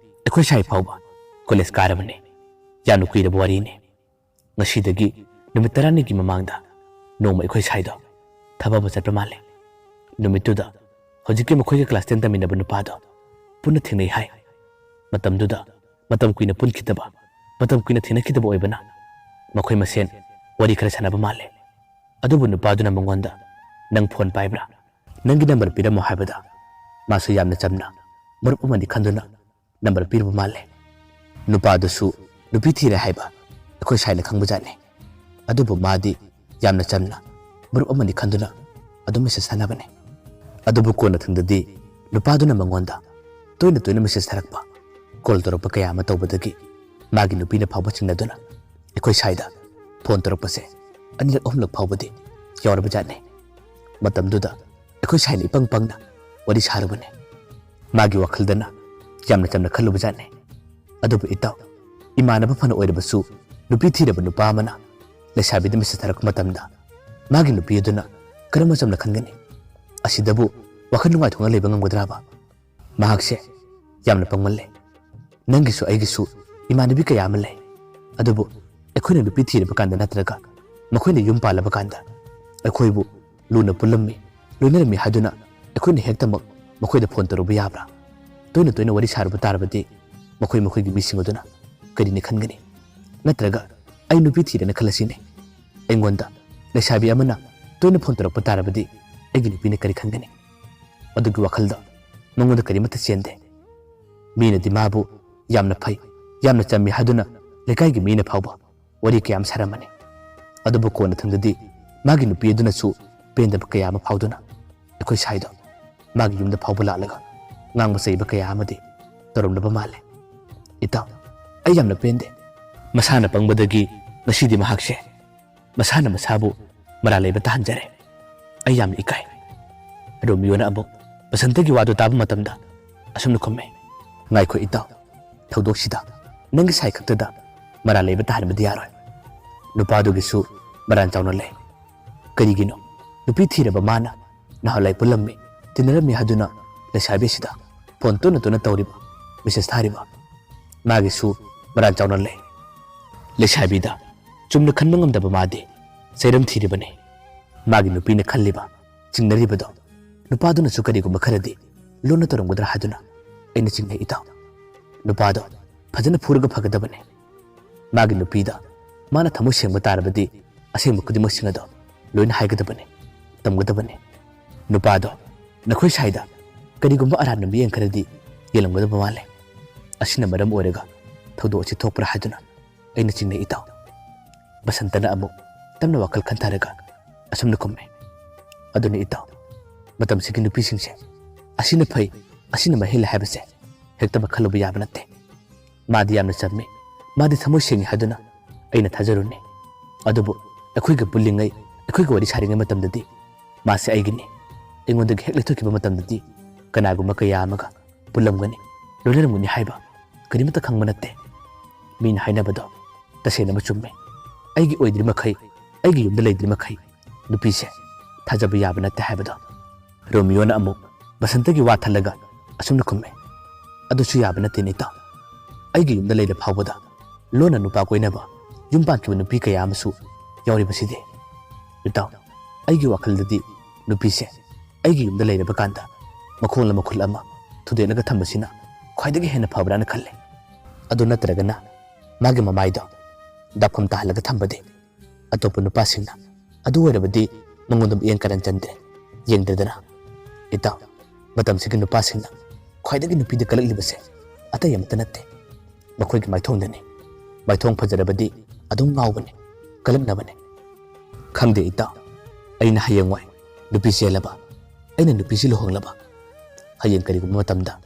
ꯑꯩꯈꯣꯏ ꯁꯥꯏ ꯐꯥꯎꯕ ꯀꯣꯂꯦꯖ ꯀꯥꯔꯕꯅꯤ꯫ ꯌꯥꯝꯅ ꯀꯨꯏꯔꯕ ꯋꯥꯔꯤꯅꯤ꯫ ꯉꯁꯤꯗꯒꯤ ꯅꯨꯃꯤꯠ ꯇꯔꯥꯅꯤꯒꯤ ꯃꯃꯥꯡꯗ ꯅꯣꯡꯃ ꯑꯩꯈꯣꯏ ꯁꯥꯏꯗꯣ ꯊꯕꯛ ꯑꯃ ꯆꯠꯄ ꯃꯥꯜꯂꯦ꯫ ꯅꯨꯃꯤꯠꯇꯨꯗ ꯍꯧꯖꯤꯛꯀꯤ ꯃꯈꯣꯏꯒ ꯀ꯭ꯂꯥꯁ ꯇꯦꯟ ꯇꯝꯃꯤꯟꯅꯕ ꯅꯨꯄꯥꯗꯣ ꯄꯨꯟꯅ ꯊꯦꯡꯅꯩ ꯍꯥꯏ꯫ ꯃꯇꯝꯗꯨꯗ ꯃꯇꯝ ꯀꯨꯏꯅ ꯄꯨꯟꯈꯤꯗꯕ, ꯃꯇꯝ ꯀꯨꯏꯅ ꯊꯦꯡꯅꯈꯤꯗꯕ ꯑꯣꯏꯕꯅ ꯃꯈꯣꯏ ꯃꯁꯦꯟ ꯋꯥꯔꯤ ꯈꯔ ꯁꯥꯟꯅꯕ ꯃꯥꯜꯂꯦ꯫ ꯑꯗꯨꯕꯨ ꯅꯨꯄꯥꯗꯨꯅ ꯃꯉꯣꯟꯗ, "ꯅꯪ ꯐꯣꯟ ꯄꯥꯏꯕ꯭ꯔꯥ? ꯅꯪꯒꯤ ꯅꯝꯕꯔ ꯄꯤꯔꯝꯃꯣ" ꯍꯥꯏꯕꯗ ꯃꯥꯁꯨ ꯌꯥꯝꯅ ꯆꯝꯅ ꯃꯔꯨꯞ ꯑꯃꯅꯤ ꯈꯟꯗꯨꯅ ꯅꯝꯕꯔ ꯄꯤꯔꯨꯕ ꯃꯥꯜꯂꯦ꯫ ꯅꯨꯄꯥꯗꯨꯁꯨ ꯅꯨꯄꯤ ꯊꯤꯔꯦ ꯍꯥꯏꯕ ꯑꯩꯈꯣꯏ ꯁꯥꯏꯅ ꯈꯪꯕꯖꯥꯠꯅꯤ꯫ ꯑꯗꯨꯕꯨ ꯃꯥꯗꯤ ꯌꯥꯝꯅ ꯆꯝꯅ ꯃꯔꯨꯞ ꯑꯃꯅꯤ ꯈꯟꯗꯨꯅ ꯑꯗꯨꯝ ꯃꯦꯁꯦꯖ ꯊꯥꯅꯕꯅꯤ꯫ ꯑꯗꯨꯕꯨ ꯀꯣꯟꯅ ꯊꯪꯗꯗꯤ ꯅꯨꯄꯥꯗꯨꯅ ꯃꯉꯣꯟꯗ ꯇꯣꯏꯅ ꯇꯣꯏꯅ ꯃꯦꯁꯦꯖ ꯊꯥꯔꯛꯄ, ꯀꯣꯜ ꯇꯧꯔꯛꯄ ꯀꯌꯥ ꯑꯃ ꯇꯧꯕꯗꯒꯤ ꯃꯥꯒꯤ ꯅꯨꯄꯤꯅ ꯐꯥꯎꯕ ꯆꯤꯡꯅꯗꯨꯅ ꯑꯩꯈꯣꯏ ꯁꯥꯏꯗ ꯐꯣꯟ ꯇꯧꯔꯛꯄꯁꯦ ꯑꯅꯤꯔꯛ ꯑꯍꯨꯝꯂꯛ ꯐꯥꯎꯕꯗꯤ ꯌꯥꯎꯔꯕꯖꯥꯠꯅꯤ꯫ ꯃꯇꯝꯗꯨꯗ ꯑꯩꯈꯣꯏ ꯁꯥꯏꯅ ꯏꯄꯪ ꯄꯪꯅ ꯋꯥꯔꯤ ꯁꯥꯔꯨꯕꯅꯤ꯫ ꯃꯥꯒꯤ ꯋꯥꯈꯜꯗꯅ ꯌꯥꯝꯅ ꯆꯝꯅ ꯈꯜꯂꯨꯕꯖꯥꯠꯅꯤ꯫ ꯑꯗꯨꯕꯨ ꯏꯇꯥꯎ, ꯏꯃꯥꯟꯅꯕ ꯐꯅ ꯑꯣꯏꯔꯕꯁꯨ ꯅꯨꯄꯤ ꯊꯤꯔꯕ ꯅꯨꯄꯥ ꯑꯃꯅ ꯂꯩꯁꯥꯕꯤꯗ ꯃꯦꯁꯦꯖ ꯊꯥꯔꯛꯄ ꯃꯇꯝꯗ ꯃꯥꯒꯤ ꯅꯨꯄꯤ ꯑꯗꯨꯅ ꯀꯔꯝꯅ ꯆꯝꯅ ꯈꯟꯒꯅꯤ? ꯑꯁꯤꯗꯕꯨ ꯋꯥꯈꯜ ꯅꯨꯡꯉꯥꯏꯊꯣꯛꯅ ꯂꯩꯕ ꯉꯝꯒꯗ꯭ꯔꯥꯕ? ꯃꯍꯥꯛꯁꯦ ꯌꯥꯝꯅ ꯄꯪꯃꯜꯂꯦ꯫ ꯅꯪꯒꯤꯁꯨ ꯑꯩꯒꯤꯁꯨ ꯏꯃꯥꯟꯅꯕꯤ ꯀꯌꯥ ꯑꯃ ꯂꯩ꯫ ꯑꯗꯨꯕꯨ ꯑꯩꯈꯣꯏꯅ ꯅꯨꯄꯤ ꯊꯤꯔꯕ ꯀꯥꯟꯗ ꯅꯠꯇ꯭ꯔꯒ ꯃꯈꯣꯏꯅ ꯌꯨꯝ ꯄꯥꯜꯂꯕ ꯀꯥꯟꯗ ꯑꯩꯈꯣꯏꯕꯨ ꯂꯨꯅ ꯄꯨꯜꯂꯝꯃꯤ, ꯂꯣꯏꯅꯔꯝꯃꯤ ꯍꯥꯏꯗꯨꯅ ꯑꯩꯈꯣꯏꯅ ꯍꯦꯛꯇꯃꯛ ꯃꯈꯣꯏꯗ ꯐꯣꯟ ꯇꯧꯔꯨꯕ ꯌꯥꯕ꯭ꯔꯥ? ꯇꯣꯏꯅ ꯇꯣꯏꯅ ꯋꯥꯔꯤ ꯁꯥꯔꯨꯕ ꯇꯥꯔꯕꯗꯤ ꯃꯈꯣꯏ ꯃꯈꯣꯏꯒꯤ ꯃꯤꯁꯤꯡ ꯑꯗꯨꯅ ꯀꯔꯤꯅꯤ ꯈꯟꯒꯅꯤ? ꯅꯠꯇ꯭ꯔꯒ ꯑꯩ ꯅꯨꯄꯤ ꯊꯤꯔꯦꯅ ꯈꯜꯂꯁꯤꯅꯦ꯫ ꯑꯩꯉꯣꯟꯗ ꯂꯩꯁꯥꯕꯤ ꯑꯃꯅ ꯇꯣꯏꯅ ꯐꯣꯟ ꯇꯧꯔꯛꯄ ꯇꯥꯔꯕꯗꯤ ꯑꯩꯒꯤ ꯅꯨꯄꯤꯅ ꯀꯔꯤ ꯈꯟꯒꯅꯤ? ꯑꯗꯨꯒꯤ ꯋꯥꯈꯜꯗ ꯃꯉꯣꯟꯗ ꯀꯔꯤꯃꯠꯇ ꯆꯦꯟꯗꯦ꯫ ꯃꯤꯅꯗꯤ ꯃꯥꯕꯨ ꯌꯥꯝꯅ ꯐꯩ, ꯌꯥꯝꯅ ꯆꯝꯃꯤ ꯍꯥꯏꯗꯨꯅ ꯂꯩꯀꯥꯏꯒꯤ ꯃꯤꯅ ꯐꯥꯎꯕ ꯋꯥꯔꯤ ꯀꯌꯥ ꯑꯃ ꯁꯥꯔꯝꯃꯅꯤ꯫ ꯑꯗꯨꯕꯨ ꯀꯣꯟꯅ ꯊꯪꯗꯗꯤ ꯃꯥꯒꯤ ꯅꯨꯄꯤ ꯑꯗꯨꯅꯁꯨ ꯄꯦꯟꯗꯕ ꯀꯌꯥ ꯑꯃ ꯐꯥꯎꯗꯨꯅ ꯑꯩꯈꯣꯏ ꯁꯥꯏꯗꯣ ꯃꯥꯒꯤ ꯌꯨꯝꯗ ꯐꯥꯎꯕ ꯂꯥꯛꯂꯒ ꯉꯥꯡꯕ ꯆꯩꯕ ꯀꯌꯥ ꯑꯃꯗꯤ ꯇꯧꯔꯝꯂꯕ ꯃꯥꯜꯂꯦ꯫ ꯏꯇꯥꯎ, ꯑꯩ ꯌꯥꯝꯅ ꯄꯦꯟꯗꯦ꯫ ꯃꯁꯥꯅ ꯄꯪꯕꯗꯒꯤ ꯉꯁꯤꯗꯤ ꯃꯍꯥꯛꯁꯦ ꯃꯁꯥꯅ ꯃꯁꯥꯕꯨ ꯃꯔꯥꯜ ꯂꯩꯕ ꯇꯥꯍꯟꯖꯔꯦ꯫ ꯑꯩ ꯌꯥꯝꯅ ꯏꯀꯥꯏ꯫ ꯔꯣꯃꯤꯌꯣꯅ ꯑꯃꯨꯛ ꯕꯁꯟꯇꯒꯤ ꯋꯥꯗꯨ ꯇꯥꯕ ꯃꯇꯝꯗ ꯑꯁꯨꯝꯅ ꯈꯨꯝꯃꯦ, "ꯉꯥꯏꯈꯣ ꯏꯇꯥꯎ, ꯊꯧꯗꯣꯛꯁꯤꯗ ꯅꯪꯒꯤ ꯁꯥꯏ ꯈꯛꯇꯗ ꯃꯔꯥꯜ ꯂꯩꯕ ꯇꯥꯍꯟꯕꯗꯤ ꯌꯥꯔꯣꯏ꯫ ꯅꯨꯄꯥꯗꯨꯒꯤꯁꯨ ꯃꯔꯥꯜ ꯆꯥꯎꯅ ꯂꯩ꯫ ꯀꯔꯤꯒꯤꯅꯣ ꯅꯨꯄꯤ ꯊꯤꯔꯕ ꯃꯥꯅ ꯅꯍꯥꯟꯋꯥꯏ ꯄꯨꯜꯂꯝꯃꯤ, ꯇꯤꯟꯅꯔꯝꯃꯤ ꯍꯥꯏꯗꯨꯅ ꯂꯩꯁꯥꯕꯤ ꯑꯁꯤꯗ ꯐꯣꯟ ꯇꯣꯏꯅ ꯇꯣꯏꯅ ꯇꯧꯔꯤꯕ? ꯃꯦꯁꯦꯖ ꯊꯥꯔꯤꯕ꯫ ꯃꯥꯒꯤꯁꯨ ꯃꯔꯥꯜ ꯆꯥꯎꯅ ꯂꯩ꯫ ꯂꯩꯁꯥꯕꯤꯗ ꯆꯨꯝꯅ ꯈꯟꯕ ꯉꯝꯗꯕ ꯃꯥꯗꯤ ꯆꯩꯔꯝ ꯊꯤꯔꯤꯕꯅꯤ꯫ ꯃꯥꯒꯤ ꯅꯨꯄꯤꯅ ꯈꯜꯂꯤꯕ, ꯆꯤꯡꯅꯔꯤꯕꯗꯣ ꯅꯨꯄꯥꯗꯨꯅꯁꯨ ꯀꯔꯤꯒꯨꯝꯕ ꯈꯔꯗꯤ ꯂꯣꯟꯅ ꯇꯧꯔꯝꯒꯗ꯭ꯔꯥ ꯍꯥꯏꯗꯨꯅ ꯑꯩꯅ ꯆꯤꯡꯅꯩ ꯏꯇꯥꯎ꯫ ꯅꯨꯄꯥꯗꯣ ꯐꯖꯅ ꯐꯨꯔꯒ ꯐꯒꯗꯕꯅꯤ꯫ ꯃꯥꯒꯤ ꯅꯨꯄꯤꯗ ꯃꯥꯅ ꯊꯃꯣꯏ ꯁꯦꯡꯕ ꯇꯥꯔꯕꯗꯤ ꯑꯁꯦꯡꯕ ꯈꯨꯗꯤꯡꯃꯛꯁꯤꯡ ꯑꯗꯣ ꯂꯣꯏꯅ ꯍꯥꯏꯒꯗꯕꯅꯤ, ꯇꯝꯒꯗꯕꯅꯤ꯫ ꯅꯨꯄꯥꯗꯣ ꯅꯈꯣꯏ ꯁꯥꯏꯗ ꯀꯔꯤꯒꯨꯝꯕ ꯑꯔꯥꯟꯕ ꯃꯤꯠꯌꯦꯡ ꯈꯔꯗꯤ ꯌꯦꯡꯂꯝꯒꯗꯕ ꯃꯥꯜꯂꯦ꯫ ꯑꯁꯤꯅ ꯃꯔꯝ ꯑꯣꯏꯔꯒ ꯊꯧꯗꯣꯛ ꯑꯁꯤ ꯊꯣꯛꯄ꯭ꯔꯥ ꯍꯥꯏꯗꯨꯅ ꯑꯩꯅ ꯆꯤꯡꯅꯩ ꯏꯇꯥꯎ꯫ ꯕꯁꯟꯇꯅ ꯑꯃꯨꯛ ꯇꯞꯅ ꯋꯥꯈꯜ ꯈꯟꯊꯔꯒ ꯑꯁꯨꯝꯅ ꯈꯨꯝꯃꯤ, "ꯑꯗꯨꯅꯤ ꯏꯇꯥꯎ, ꯃꯇꯝꯁꯤꯒꯤ ꯅꯨꯄꯤꯁꯤꯡꯁꯦ ꯑꯁꯤꯅ ꯐꯩ, ꯑꯁꯤꯅ ꯃꯍꯦꯜꯂꯦ ꯍꯥꯏꯕꯁꯦ ꯍꯦꯛꯇꯃꯛ ꯈꯜꯂꯨꯕ ꯌꯥꯕ ꯅꯠꯇꯦ꯫ ꯃꯥꯗꯤ ꯌꯥꯝꯅ ꯆꯝꯃꯤ, ꯃꯥꯗꯤ ꯊꯃꯣꯏ ꯁꯦꯡꯉꯤ ꯍꯥꯏꯗꯨꯅ ꯑꯩꯅ ꯊꯥꯖꯔꯨꯅꯤ꯫ ꯑꯗꯨꯕꯨ ꯑꯩꯈꯣꯏꯒ ꯄꯨꯜꯂꯤꯉꯩ, ꯑꯩꯈꯣꯏꯒ ꯋꯥꯔꯤ ꯁꯥꯔꯤꯉꯩ ꯃꯇꯝꯗꯗꯤ ꯃꯥꯁꯦ ꯑꯩꯒꯤꯅꯤ꯫ ꯑꯩꯉꯣꯟꯗꯒꯤ ꯍꯦꯛ ꯂꯩꯊꯣꯛꯈꯤꯕ ꯃꯇꯝꯗꯗꯤ ꯀꯅꯥꯒꯨꯝꯕ ꯀꯌꯥ ꯑꯃꯒ ꯄꯨꯜꯂꯝꯒꯅꯤ, ꯂꯣꯏꯅꯔꯝꯒꯅꯤ ꯍꯥꯏꯕ ꯀꯔꯤꯃꯠꯇ ꯈꯪꯕ ꯅꯠꯇꯦ꯫ ꯃꯤꯅ ꯍꯥꯏꯅꯕꯗꯣ ꯇꯁꯦꯡꯅꯃꯛ ꯆꯨꯝꯃꯤ꯫ ꯑꯩꯒꯤ ꯑꯣꯏꯗ꯭ꯔꯤ ꯃꯈꯩ, ꯑꯩꯒꯤ ꯌꯨꯝꯗ ꯂꯩꯗ꯭ꯔꯤ ꯃꯈꯩ ꯅꯨꯄꯤꯁꯦ ꯊꯥꯖꯕ ꯌꯥꯕ ꯅꯠꯇꯦ" ꯍꯥꯏꯕꯗꯣ꯫ ꯔꯣꯃꯤꯌꯣꯅ ꯑꯃꯨꯛ ꯕꯁꯟꯇꯒꯤ ꯋꯥ ꯊꯠꯂꯒ ꯑꯁꯨꯝꯅ ꯈꯨꯝꯃꯤ, "ꯑꯗꯨꯁꯨ ꯌꯥꯕ ꯅꯠꯇꯦꯅꯦ ꯏꯇꯥꯎ꯫ ꯑꯩꯒꯤ ꯌꯨꯝꯗ ꯂꯩꯔ ꯐꯥꯎꯕꯗ ꯂꯣꯟꯅ ꯅꯨꯄꯥ ꯀꯣꯏꯅꯕ, ꯌꯨꯝ ꯄꯥꯟꯈꯤꯕ ꯅꯨꯄꯤ ꯀꯌꯥ ꯑꯃꯁꯨ ꯌꯥꯎꯔꯤꯕꯁꯤꯗꯤ꯫ ꯏꯇꯥꯎ, ꯑꯩꯒꯤ ꯋꯥꯈꯜꯗꯗꯤ ꯅꯨꯄꯤꯁꯦ ꯑꯩꯒꯤ ꯌꯨꯝꯗ ꯂꯩꯔꯕ ꯀꯥꯟꯗ ꯃꯈꯣꯡ ꯑꯃ ꯈꯨꯠ ꯑꯃ ꯊꯨꯗꯦꯛꯂꯒ ꯊꯝꯕꯁꯤꯅ ꯈ꯭ꯋꯥꯏꯗꯒꯤ ꯍꯦꯟꯅ ꯐꯕ꯭ꯔꯥꯅ ꯈꯜꯂꯦ꯫ ꯑꯗꯨ ꯅꯠꯇ꯭ꯔꯒꯅ ꯃꯥꯒꯤ ꯃꯃꯥꯏꯗꯣ ꯗꯥꯛꯐꯝ ꯇꯥꯍꯜꯂꯒ ꯊꯝꯕꯗꯤ ꯑꯇꯣꯞꯄ ꯅꯨꯄꯥꯁꯤꯡꯅ ꯑꯗꯨ ꯑꯣꯏꯔꯕꯗꯤ ꯃꯉꯣꯟꯗ ꯃꯤꯠꯌꯦꯡ ꯀꯔꯟ ꯆꯟꯗ꯭ꯔꯦ, ꯌꯦꯡꯗ꯭ꯔꯦꯗꯅ꯫ ꯏꯇꯥꯎ, ꯃꯇꯝꯁꯤꯒꯤ ꯅꯨꯄꯥꯁꯤꯡꯅ ꯈ꯭ꯋꯥꯏꯗꯒꯤ ꯅꯨꯄꯤꯗ ꯀꯜꯂꯛꯂꯤꯕꯁꯦ ꯑꯇꯩ ꯑꯃꯠꯇ ꯅꯠꯇꯦ, ꯃꯈꯣꯏꯒꯤ ꯃꯥꯏꯊꯣꯡꯗꯅꯤ꯫ ꯃꯥꯏꯊꯣꯡ ꯐꯖꯔꯕꯗꯤ ꯑꯗꯨꯝ ꯉꯥꯎꯕꯅꯤ, ꯀꯜꯂꯛꯅꯕꯅꯤ꯫ ꯈꯪꯗꯦ ꯏꯇꯥꯎ, ꯑꯩꯅ ꯍꯌꯦꯡꯋꯥꯏ ꯅꯨꯄꯤ ꯆꯦꯜꯂꯕ, ꯑꯩꯅ ꯅꯨꯄꯤꯁꯤ ꯂꯨꯍꯣꯡꯂꯕ, ꯍꯌꯦꯡ ꯀꯔꯤꯒꯨꯝꯕ ꯃꯇꯝꯗ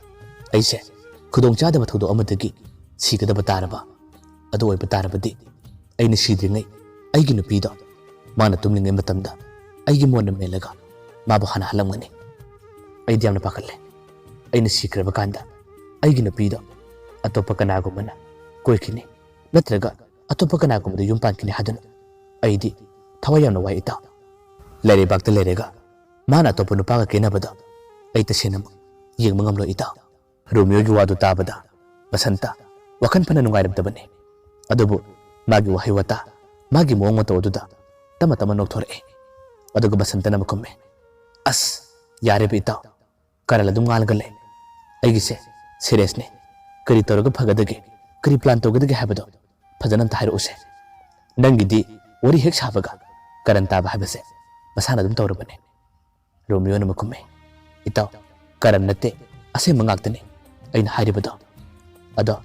ꯑꯩꯁꯦ ꯈꯨꯗꯣꯡꯆꯥꯗꯕ ꯊꯧꯗꯣꯛ ꯑꯃꯗꯒꯤ ꯁꯤꯒꯗꯕ ꯇꯥꯔꯕ, ꯑꯗꯨ ꯑꯣꯏꯕ ꯇꯥꯔꯕꯗꯤ ꯑꯩꯅ ꯁꯤꯗ꯭ꯔꯤꯉꯩ ꯑꯩꯒꯤ ꯅꯨꯄꯤꯗꯣ ꯃꯥꯅ ꯇꯨꯝꯂꯤꯉꯩ ꯃꯇꯝꯗ ꯑꯩꯒꯤ ꯃꯣꯟꯅ ꯃꯦꯜꯂꯒ ꯃꯥꯕꯨ ꯍꯥꯟꯅ ꯍꯜꯂꯝꯒꯅꯤ꯫ ꯑꯩꯗꯤ ꯌꯥꯝꯅ ꯄꯥꯈꯠꯂꯦ꯫ ꯑꯩꯅ ꯁꯤꯈ꯭ꯔꯕ ꯀꯥꯟꯗ ꯑꯩꯒꯤ ꯅꯨꯄꯤꯗꯣ ꯑꯇꯣꯞꯄ ꯀꯅꯥꯒꯨꯝꯕꯅ ꯀꯣꯏꯈꯤꯅꯤ, ꯅꯠꯇ꯭ꯔꯒ ꯑꯇꯣꯞꯄ ꯀꯅꯥꯒꯨꯝꯕꯗ ꯌꯨꯝ ꯄꯥꯟꯈꯤꯅꯤ ꯍꯥꯏꯗꯨꯅ ꯑꯩꯗꯤ ꯊꯋꯥꯏ ꯌꯥꯝꯅ ꯋꯥꯏ ꯏꯇꯥꯎ꯫ ꯂꯩꯔꯩꯕꯥꯛꯇ ꯂꯩꯔꯒ ꯃꯥꯅ ꯑꯇꯣꯞꯄ ꯅꯨꯄꯥꯒ ꯀꯦꯅꯕꯗꯣ ꯑꯩ ꯇꯁꯦꯡꯅꯃꯛ ꯌꯦꯡꯕ ꯉꯝꯂꯣꯏ ꯏꯇꯥꯎ꯫ ꯔꯣꯃꯤꯌꯣꯒꯤ ꯋꯥꯗꯨ ꯇꯥꯕꯗ ꯕꯁꯟꯇ ꯋꯥꯈꯜ ꯐꯅ ꯅꯨꯡꯉꯥꯏꯔꯝꯗꯕꯅꯤ꯫ ꯑꯗꯨꯕꯨ ꯃꯥꯒꯤ ꯋꯥꯍꯩ ꯋꯥꯇꯥ, ꯃꯥꯒꯤ ꯃꯑꯣꯡ ꯃꯇꯧ ꯑꯗꯨꯗ ꯇꯞꯅ ꯇꯞꯅ ꯅꯣꯛꯊꯣꯔꯛꯏ꯫ ꯑꯗꯨꯒ ꯕꯁꯟꯇꯅ ꯑꯃꯨꯛ ꯈꯨꯝꯃꯤ, "ꯑꯁ, ꯌꯥꯔꯦꯕ ꯏꯇꯥꯎ, ꯀꯔꯟ ꯑꯗꯨꯝ ꯉꯥꯡꯂꯒ ꯂꯩ꯫ ꯑꯩꯒꯤꯁꯦ ꯁꯤꯔꯤꯌꯁꯅꯦ꯫ ꯀꯔꯤ ꯇꯧꯔꯒ ꯐꯒꯗꯒꯦ, ꯀꯔꯤ ꯄ꯭ꯂꯥꯟ ꯇꯧꯒꯗꯒꯦ ꯍꯥꯏꯕꯗꯣ ꯐꯖꯅ ꯑꯝꯇ ꯍꯥꯏꯔꯛꯎꯁꯦ꯫ ꯅꯪꯒꯤꯗꯤ ꯋꯥꯔꯤ ꯍꯦꯛ ꯁꯥꯕꯒ ꯀꯔꯟ ꯇꯥꯕ ꯍꯥꯏꯕꯁꯦ ꯃꯁꯥꯅ ꯑꯗꯨꯝ ꯇꯧꯔꯕꯅꯦ꯫" ꯔꯣꯃꯤꯌꯣꯅ ꯑꯃꯨꯛ ꯈꯨꯝꯃꯤ, "ꯏꯇꯥꯎ, ꯀꯔꯟ ꯅꯠꯇꯦ, ꯑꯁꯦꯡꯕ ꯉꯥꯛꯇꯅꯤ ꯑꯩꯅ ꯍꯥꯏꯔꯤꯕꯗꯣ꯫ ꯑꯗꯣ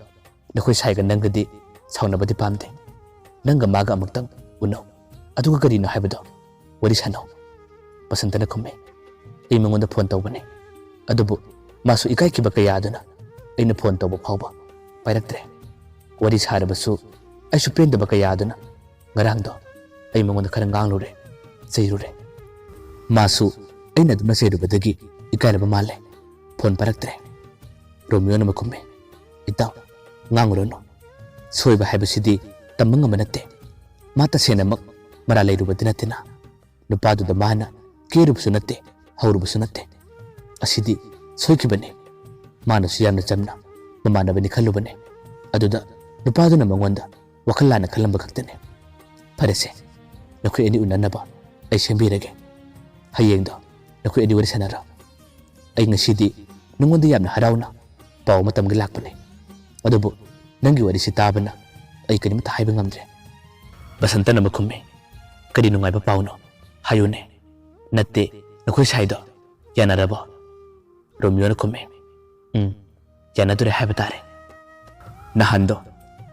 ꯅꯈꯣꯏ ꯁꯥꯏꯒ ꯅꯪꯒꯗꯤ ꯁꯥꯎꯅꯕꯗꯤ ꯄꯥꯝꯗꯦ꯫ ꯅꯪꯒ ꯃꯥꯒ ꯑꯃꯨꯛꯇꯪ ꯎꯅꯧ꯫ ꯑꯗꯨꯒ ꯀꯔꯤꯅꯣ ꯍꯥꯏꯕꯗꯣ ꯋꯥꯔꯤ ꯁꯥꯟꯅꯧ꯫" ꯕꯁꯟꯇꯅ ꯈꯨꯝꯃꯤ, "ꯑꯩ ꯃꯉꯣꯟꯗ ꯐꯣꯟ ꯇꯧꯕꯅꯦ꯫ ꯑꯗꯨꯕꯨ ꯃꯥꯁꯨ ꯏꯀꯥꯏꯈꯤꯕ ꯀꯌꯥ ꯑꯗꯨꯅ ꯑꯩꯅ ꯐꯣꯟ ꯇꯧꯕ ꯐꯥꯎꯕ ꯄꯥꯏꯔꯛꯇ꯭ꯔꯦ꯫ ꯋꯥꯔꯤ ꯁꯥꯔꯕꯁꯨ ꯑꯩꯁꯨ ꯄꯦꯟꯗꯕ ꯀꯌꯥ ꯑꯗꯨꯅ ꯉꯔꯥꯡꯗꯣ ꯑꯩ ꯃꯉꯣꯟꯗ ꯈꯔ ꯉꯥꯡꯂꯨꯔꯦ, ꯆꯩꯔꯨꯔꯦ꯫ ꯃꯥꯁꯨ ꯑꯩꯅ ꯑꯗꯨꯝꯅ ꯆꯩꯔꯨꯕꯗꯒꯤ ꯏꯀꯥꯏꯔꯕ ꯃꯥꯜꯂꯦ꯫ ꯐꯣꯟ ꯄꯥꯏꯔꯛꯇ꯭ꯔꯦ꯫" ꯔꯣꯃꯤꯌꯣꯅ ꯑꯃꯨꯛ ꯈꯨꯝꯃꯤ, "ꯏꯇꯥꯎ, ꯉꯥꯡꯉꯨꯔꯅꯨ꯫ ꯁꯣꯏꯕ ꯍꯥꯏꯕꯁꯤꯗꯤ ꯇꯝꯕ ꯉꯝꯕ ꯅꯠꯇꯦ꯫ ꯃꯥ ꯇꯁꯦꯡꯅꯃꯛ ꯃꯔꯥꯜ ꯂꯩꯔꯨꯕꯗꯤ ꯅꯠꯇꯦꯅ꯫ ꯅꯨꯄꯥꯗꯨꯗ ꯃꯥꯅ ꯀꯦꯔꯨꯕꯁꯨ ꯅꯠꯇꯦ, ꯍꯧꯔꯨꯕꯁꯨ ꯅꯠꯇꯦ꯫ ꯑꯁꯤꯗꯤ ꯁꯣꯏꯈꯤꯕꯅꯤ꯫ ꯃꯥꯅꯁꯨ ꯌꯥꯝꯅ ꯆꯝꯅ ꯃꯃꯥꯟꯅꯕꯅꯤ ꯈꯜꯂꯨꯕꯅꯤ꯫ ꯑꯗꯨꯗ ꯅꯨꯄꯥꯗꯨꯅ ꯃꯉꯣꯟꯗ ꯋꯥꯈꯜ ꯂꯥꯟꯅ ꯈꯜꯂꯝꯕ ꯈꯛꯇꯅꯤ꯫ ꯐꯔꯦꯁꯦ, ꯅꯈꯣꯏ ꯑꯅꯤ ꯎꯅꯅꯕ ꯑꯩ ꯁꯦꯝꯕꯤꯔꯒꯦ꯫ ꯍꯌꯦꯡꯗꯣ ꯅꯈꯣꯏ ꯑꯅꯤ ꯋꯥꯔꯤ ꯁꯥꯟꯅꯔꯣ꯫ ꯑꯩ ꯉꯁꯤꯗꯤ ꯅꯉꯣꯟꯗ ꯌꯥꯝꯅ ꯍꯔꯥꯎꯅ ꯄꯥꯎ ꯑꯃ ꯇꯝꯒꯦ ꯂꯥꯛꯄꯅꯤ꯫ ꯑꯗꯨꯕꯨ ꯅꯪꯒꯤ ꯋꯥꯔꯤꯁꯤ ꯇꯥꯕꯅ ꯑꯩ ꯀꯔꯤꯃꯠꯇ ꯍꯥꯏꯕ ꯉꯝꯗ꯭ꯔꯦ꯫" ꯕꯁꯟꯇꯅ ꯑꯃꯨꯛ ꯈꯨꯝꯃꯤ, "ꯀꯔꯤ ꯅꯨꯡꯉꯥꯏꯕ ꯄꯥꯎꯅꯣ? ꯍꯥꯏꯌꯨꯅꯦ꯫ ꯅꯠꯇꯦ, ꯅꯈꯣꯏ ꯁꯥꯏꯗꯣ ꯌꯥꯅꯔꯕꯣ?" ꯔꯣꯃꯤꯌꯣꯅ ꯈꯨꯝꯃꯤ, "ꯎꯝ, ꯌꯥꯅꯗꯣꯔꯦ ꯍꯥꯏꯕ ꯇꯥꯔꯦ꯫ ꯅꯍꯥꯟꯗꯣ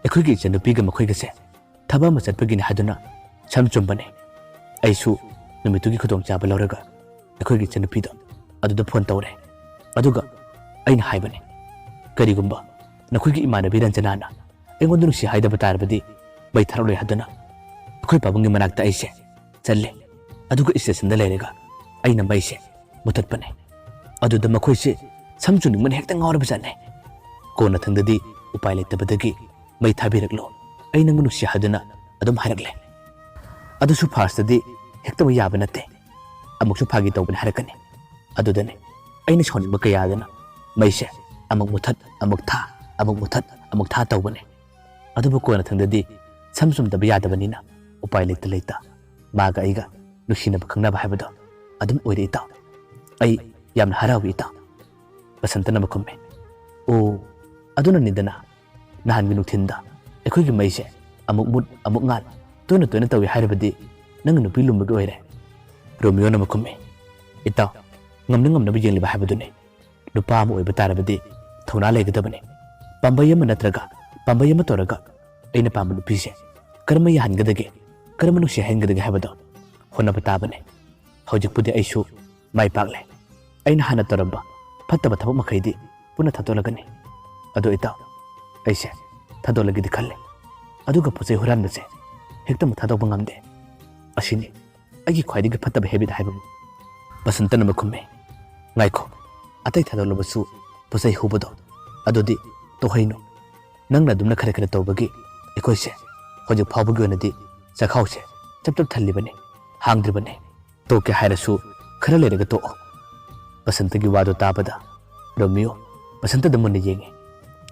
ꯑꯩꯈꯣꯏꯒꯤ ꯏꯆꯟꯅꯨꯄꯤꯒ ꯃꯈꯣꯏꯒꯁꯦ ꯊꯕꯛ ꯑꯃ ꯆꯠꯄꯒꯤꯅꯤ ꯍꯥꯏꯗꯨꯅ ꯁꯝ ꯆꯨꯝꯕꯅꯦ꯫ ꯑꯩꯁꯨ ꯅꯨꯃꯤꯠꯇꯨꯒꯤ ꯈꯨꯗꯣꯡꯆꯥꯕ ꯂꯧꯔꯒ ꯑꯩꯈꯣꯏꯒꯤ ꯏꯆꯟꯅꯨꯄꯤꯗꯣ ꯑꯗꯨꯗ ꯐꯣꯟ ꯇꯧꯔꯦ꯫ ꯑꯗꯨꯒ ꯑꯩꯅ ꯍꯥꯏꯕꯅꯦ, ꯀꯔꯤꯒꯨꯝꯕ ꯅꯈꯣꯏꯒꯤ ꯏꯃꯥꯟꯅꯕꯤ ꯔꯟꯖꯅꯥꯅ ꯑꯩꯉꯣꯟꯗ ꯅꯨꯡꯁꯤ ꯍꯥꯏꯗꯕ ꯇꯥꯔꯕꯗꯤ ꯃꯩ ꯊꯥꯔꯛꯂꯣꯏ ꯍꯥꯏꯗꯨꯅ ꯑꯩꯈꯣꯏ ꯄꯥꯕꯨꯡꯒꯤ ꯃꯅꯥꯛꯇ ꯑꯩꯁꯦ ꯆꯠꯂꯦ꯫ ꯑꯗꯨꯒ ꯏꯁꯇꯦꯁꯟꯗ ꯂꯩꯔꯒ ꯑꯩꯅ ꯃꯩꯁꯦ ꯃꯨꯊꯠꯄꯅꯦ꯫ ꯑꯗꯨꯗ ꯃꯈꯣꯏꯁꯦ ꯁꯝ ꯆꯨꯅꯤꯡꯕꯅ ꯍꯦꯛꯇ ꯉꯥꯎꯔꯕꯖꯥꯠꯅꯦ꯫ ꯀꯣꯟꯅꯊꯪꯗꯗꯤ ꯎꯄꯥꯏ ꯂꯩꯇꯕꯗꯒꯤ ꯃꯩ ꯊꯥꯕꯤꯔꯛꯂꯣ, ꯑꯩ ꯅꯪꯕꯨ ꯅꯨꯡꯁꯤ ꯍꯥꯏꯗꯨꯅ ꯑꯗꯨꯝ ꯍꯥꯏꯔꯛꯂꯦ꯫ ꯑꯗꯨꯁꯨ ꯐꯥꯔꯁꯇꯗꯤ ꯍꯦꯛꯇꯃꯛ ꯌꯥꯕ ꯅꯠꯇꯦ, ꯑꯃꯨꯛꯁꯨ ꯐꯥꯒꯤ ꯇꯧꯕꯅꯦ ꯍꯥꯏꯔꯛꯀꯅꯤ꯫ ꯑꯗꯨꯗꯅꯦ ꯑꯩꯅ ꯁꯥꯎꯅꯤꯡꯕ ꯀꯌꯥꯗꯅ ꯃꯩꯁꯦ ꯑꯃꯨꯛ ꯃꯨꯊꯠ, ꯑꯃꯨꯛ ꯊꯥ, ꯑꯃꯨꯛ ꯃꯨꯊꯠ, ꯑꯃꯨꯛ ꯊꯥ ꯇꯧꯕꯅꯦ꯫ ꯑꯗꯨꯕꯨ ꯀꯣꯟꯅꯊꯪꯗꯗꯤ ꯁꯝ ꯆꯨꯝꯗꯕ ꯌꯥꯗꯕꯅꯤꯅ ꯎꯄꯥꯏ ꯂꯩꯇ ꯂꯩꯇ ꯃꯥꯒ ꯑꯩꯒ ꯅꯨꯡꯁꯤꯅꯕ ꯈꯪꯅꯕ ꯍꯥꯏꯕꯗꯣ ꯑꯗꯨꯝ ꯑꯣꯏꯔꯦ ꯏꯇꯥꯎ꯫ ꯑꯩ ꯌꯥꯝꯅ ꯍꯔꯥꯎꯏ ꯏꯇꯥꯎ꯫ ꯕꯁꯟꯇꯅ ꯑꯃꯨꯛ ꯈꯨꯝꯃꯦ, "ꯑꯣ, ꯑꯗꯨꯅꯅꯤꯗꯅ ꯅꯍꯥꯟꯒꯤ ꯅꯨꯡꯊꯤꯟꯗ ꯑꯩꯈꯣꯏꯒꯤ ꯃꯩꯁꯦ ꯑꯃꯨꯛ ꯃꯨꯠ ꯑꯃꯨꯛ ꯉꯥꯟ ꯇꯣꯏꯅ ꯇꯣꯏꯅ ꯇꯧꯏ ꯍꯥꯏꯔꯕꯗꯤ ꯅꯪꯒꯤ ꯅꯨꯄꯤ ꯂꯨꯝꯕꯒꯤ ꯑꯣꯏꯔꯦ?" ꯔꯣꯃꯤꯌꯣꯅ ꯑꯃꯨꯛ ꯈꯨꯝꯃꯤ, "ꯏꯇꯥꯎ, ꯉꯝꯅ ꯉꯝꯅꯕ ꯌꯦꯡꯂꯤꯕ ꯍꯥꯏꯕꯗꯨꯅꯤ꯫ ꯅꯨꯄꯥ ꯑꯃ ꯑꯣꯏꯕ ꯇꯥꯔꯕꯗꯤ ꯊꯧꯅꯥ ꯂꯩꯒꯗꯕꯅꯤ꯫ ꯄꯥꯝꯕꯩ ꯑꯃ ꯅꯠꯇ꯭ꯔꯒ ꯄꯥꯝꯕꯩ ꯑꯃ ꯇꯧꯔꯒ ꯑꯩꯅ ꯄꯥꯝꯕ ꯅꯨꯄꯤꯁꯦ ꯀꯔꯝꯅ ꯌꯥꯍꯟꯒꯗꯒꯦ, ꯀꯔꯝꯅ ꯅꯨꯡꯁꯤꯍꯟꯒꯗꯒꯦ ꯍꯥꯏꯕꯗꯣ ꯍꯣꯠꯅꯕ ꯇꯥꯕꯅꯤ꯫ ꯍꯧꯖꯤꯛꯄꯨꯗꯤ ꯑꯩꯁꯨ ꯃꯥꯏ ꯄꯥꯛꯂꯦ꯫ ꯑꯩꯅ ꯍꯥꯟꯅ ꯇꯧꯔꯝꯕ ꯐꯠꯇꯕ ꯊꯕꯛ ꯃꯈꯩꯗꯤ ꯄꯨꯟꯅ ꯊꯥꯗꯣꯛꯂꯒꯅꯤ꯫ ꯑꯗꯣ ꯏꯇꯥꯎ, ꯑꯩꯁꯦ ꯊꯥꯗꯣꯛꯂꯒꯦꯗꯤ ꯈꯜꯂꯦ꯫ ꯑꯗꯨꯒ ꯄꯣꯠ ꯆꯩ ꯍꯨꯔꯥꯟꯕꯁꯦ ꯍꯦꯛꯇꯃꯛ ꯊꯥꯗꯣꯛꯄ ꯉꯝꯗꯦ꯫ ꯑꯁꯤꯅꯤ ꯑꯩꯒꯤ ꯈ꯭ꯋꯥꯏꯗꯒꯤ ꯐꯠꯇꯕ ꯍꯦꯕꯤꯠ ꯍꯥꯏꯕꯕꯨ꯫" ꯕꯁꯟꯇꯅ ꯑꯃꯨꯛ ꯈꯨꯝꯃꯦ, "ꯉꯥꯏꯈꯣ, ꯑꯇꯩ ꯊꯥꯗꯣꯛꯂꯕꯁꯨ ꯄꯣꯠ ꯆꯩ ꯍꯨꯕꯗꯣ ꯑꯗꯨꯗꯤ ꯇꯣꯛꯍꯩꯅꯨ꯫ ꯅꯪꯅ ꯑꯗꯨꯝꯅ ꯈꯔ ꯈꯔ ꯇꯧꯕꯒꯤ ꯑꯩꯈꯣꯏꯁꯦ ꯍꯧꯖꯤꯛ ꯐꯥꯎꯕꯒꯤ ꯑꯣꯏꯅꯗꯤ ꯆꯈꯥꯎꯁꯦ ꯆꯞ ꯆꯞ ꯊꯜꯂꯤꯕꯅꯤ, ꯍꯥꯡꯗ꯭ꯔꯤꯕꯅꯤ꯫ ꯇꯣꯛꯀꯦ ꯍꯥꯏꯔꯁꯨ ꯈꯔ ꯂꯩꯔꯒ ꯇꯣꯛꯑꯣ꯫" ꯕꯁꯟꯇꯒꯤ ꯋꯥꯗꯨ ꯇꯥꯕꯗ ꯔꯣꯃꯤꯌꯣ ꯕꯁꯟꯇꯗ ꯃꯨꯟꯅ ꯌꯦꯡꯉꯤ꯫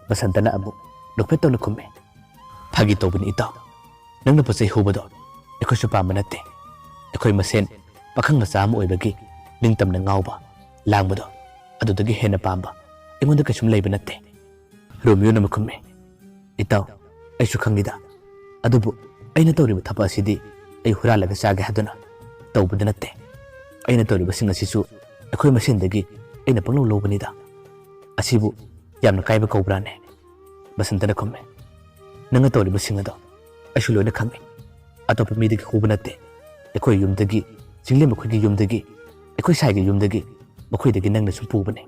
ꯕꯁꯟꯇꯅ ꯑꯃꯨꯛ ꯅꯣꯛꯐꯦꯠ ꯇꯧꯅ ꯈꯨꯝꯃꯤ, "ꯐꯥꯒꯤ ꯇꯧꯕꯅꯤ ꯏꯇꯥꯎ꯫ ꯅꯪꯅ ꯄꯣꯠ ꯆꯩ ꯍꯨꯕꯗꯣ ꯑꯩꯈꯣꯏꯁꯨ ꯄꯥꯝꯕ ꯅꯠꯇꯦ꯫ ꯑꯩꯈꯣꯏ ꯃꯁꯦꯟ ꯄꯥꯈꯪ ꯃꯆꯥ ꯑꯃ ꯑꯣꯏꯕꯒꯤ ꯅꯤꯡꯇꯝꯅ ꯉꯥꯎꯕ, ꯂꯥꯡꯕꯗꯣ ꯑꯗꯨꯗꯒꯤ ꯍꯦꯟꯅ ꯄꯥꯝꯕ ꯑꯩꯉꯣꯟꯗ ꯀꯩꯁꯨꯝ ꯂꯩꯕ ꯅꯠꯇꯦ꯫" ꯔꯣꯃꯤꯌꯣꯅ ꯑꯃꯨꯛ ꯈꯨꯝꯃꯤ, "ꯏꯇꯥꯎ, ꯑꯩꯁꯨ ꯈꯪꯉꯤꯗ꯫ ꯑꯗꯨꯕꯨ ꯑꯩꯅ ꯇꯧꯔꯤꯕ ꯊꯕꯛ ꯑꯁꯤꯗꯤ ꯑꯩ ꯍꯨꯔꯥꯜꯂꯒ ꯆꯥꯒꯦ ꯍꯥꯏꯗꯨꯅ ꯇꯧꯕꯗꯤ ꯅꯠꯇꯦ꯫ ꯑꯩꯅ ꯇꯧꯔꯤꯕꯁꯤꯡ ꯑꯁꯤꯁꯨ ꯑꯩꯈꯣꯏ ꯃꯁꯦꯟꯗꯒꯤ ꯑꯩꯅ ꯄꯪꯂꯧ ꯂꯧꯕꯅꯤꯗ꯫ ꯑꯁꯤꯕꯨ ꯌꯥꯝꯅ ꯀꯥꯏꯕ ꯀꯧꯕ꯭ꯔꯥꯅꯦ?" ꯕꯁꯟꯇꯅ ꯈꯨꯝꯃꯦ, "ꯅꯪꯅ ꯇꯧꯔꯤꯕꯁꯤꯡ ꯑꯗꯣ ꯑꯩꯁꯨ ꯂꯣꯏꯅ ꯈꯪꯉꯤ꯫ ꯑꯇꯣꯞꯄ ꯃꯤꯗꯒꯤ ꯍꯨꯕ ꯅꯠꯇꯦ꯫ ꯑꯩꯈꯣꯏ ꯌꯨꯝꯗꯒꯤ, ꯆꯤꯡꯂꯦꯝ ꯑꯩꯈꯣꯏꯒꯤ ꯌꯨꯝꯗꯒꯤ, ꯑꯩꯈꯣꯏ ꯁꯥꯏꯒꯤ ꯌꯨꯝꯗꯒꯤ, ꯃꯈꯣꯏꯗꯒꯤ ꯅꯪꯅ ꯁꯨꯝ ꯄꯨꯕꯅꯤ꯫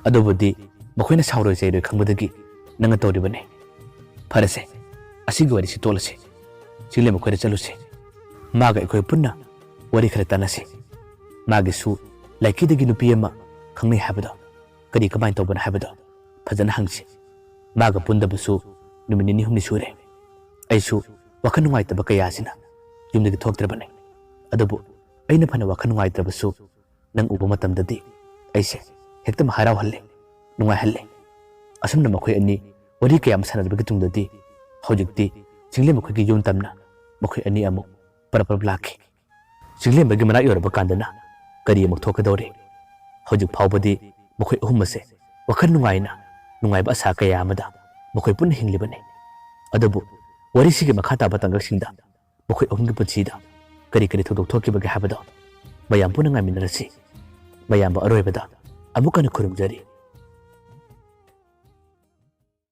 ꯑꯗꯨꯕꯨꯗꯤ ꯃꯈꯣꯏꯅ ꯁꯥꯎꯔꯣꯏ ꯆꯩꯔꯣꯏ ꯈꯪꯕꯗꯒꯤ ꯅꯪꯅ ꯇꯧꯔꯤꯕꯅꯤ꯫ ꯐꯔꯦꯁꯦ, ꯑꯁꯤꯒꯤ ꯋꯥꯔꯤꯁꯤ ꯇꯣꯛꯂꯁꯤ꯫ ꯆꯤꯡꯂꯦꯝ ꯑꯩꯈꯣꯏꯗ ꯆꯠꯂꯨꯁꯤ꯫ ꯃꯥꯒ ꯑꯩꯈꯣꯏ ꯄꯨꯟꯅ ꯋꯥꯔꯤ ꯈꯔ ꯇꯥꯟꯅꯁꯤ꯫ ꯃꯥꯒꯤꯁꯨ ꯂꯥꯏꯀꯤꯗꯒꯤ ꯅꯨꯄꯤ ꯑꯃ ꯈꯪꯅꯩ ꯍꯥꯏꯕꯗꯣ, ꯀꯔꯤ ꯀꯃꯥꯏꯅ ꯇꯧꯕꯅꯣ ꯍꯥꯏꯕꯗꯣ ꯐꯖꯅ ꯍꯪꯁꯤ꯫ ꯃꯥꯒ ꯄꯨꯟꯗꯕꯁꯨ ꯅꯨꯃꯤꯠ ꯅꯤꯅꯤ ꯍꯨꯝꯅꯤ ꯁꯨꯔꯦ꯫ ꯑꯩꯁꯨ ꯋꯥꯈꯜ ꯅꯨꯡꯉꯥꯏꯇꯕ ꯀꯌꯥꯁꯤꯅ ꯌꯨꯝꯗꯒꯤ ꯊꯣꯛꯇ꯭ꯔꯕꯅꯤ꯫ ꯑꯗꯨꯕꯨ ꯑꯩꯅ ꯐꯅ ꯋꯥꯈꯜ ꯅꯨꯡꯉꯥꯏꯇ꯭ꯔꯕꯁꯨ ꯅꯪ ꯎꯕ ꯃꯇꯝꯗꯗꯤ ꯑꯩꯁꯦ ꯍꯦꯛꯇ ꯍꯔꯥꯎꯍꯜꯂꯦ, ꯅꯨꯡꯉꯥꯏꯍꯜꯂꯦ꯫ ꯑꯁꯨꯝꯅ ꯃꯈꯣꯏ ꯑꯅꯤ ꯋꯥꯔꯤ ꯀꯌꯥ ꯑꯃ ꯁꯥꯟꯅꯔꯕꯒꯤ ꯇꯨꯡꯗꯗꯤ ꯍꯧꯖꯤꯛꯇꯤ ꯆꯤꯡꯂꯦꯝꯕ ꯃꯈꯣꯏꯒꯤ ꯌꯨꯝ ꯇꯝꯅ ꯃꯈꯣꯏ ꯑꯅꯤ ꯑꯃꯨꯛ ꯄꯔꯞ ꯄꯔꯞ ꯂꯥꯛꯈꯤ꯫ ꯆꯤꯡꯂꯦꯝꯕꯒꯤ ꯃꯅꯥꯛ ꯌꯧꯔꯕ ꯀꯥꯟꯗꯅ ꯀꯔꯤ ꯑꯃꯨꯛ ꯊꯣꯛꯀꯗꯧꯔꯤ? ꯍꯧꯖꯤꯛ ꯐꯥꯎꯕꯗꯤ ꯃꯈꯣꯏ ꯑꯍꯨꯝ ꯑꯁꯦ ꯋꯥꯈꯜ ꯅꯨꯡꯉꯥꯏꯅ, ꯅꯨꯡꯉꯥꯏꯕ ꯑꯁꯥ ꯀꯌꯥ ꯑꯃꯗ ꯃꯈꯣꯏ ꯄꯨꯟꯅ ꯍꯤꯡꯂꯤꯕꯅꯤ꯫ ꯑꯗꯨꯕꯨ ꯋꯥꯔꯤꯁꯤꯒꯤ ꯃꯈꯥ ꯇꯥꯕ ꯇꯥꯡꯀꯛꯁꯤꯡꯗ ꯃꯈꯣꯏ ꯑꯍꯨꯝꯒꯤ ꯄꯨꯟꯁꯤꯗ ꯀꯔꯤ ꯀꯔꯤ ꯊꯧꯗꯣꯛ ꯊꯣꯛꯈꯤꯕꯒꯦ ꯍꯥꯏꯕꯗꯣ ꯃꯌꯥꯝ ꯄꯨꯟꯅ ꯉꯥꯏꯃꯤꯟꯅꯔꯁꯤ꯫ ꯃꯌꯥꯝꯕꯨ ꯑꯔꯣꯏꯕꯗ ꯑꯃꯨꯛ ꯍꯟꯅ ꯈꯨꯔꯨꯝꯖꯔꯤ꯫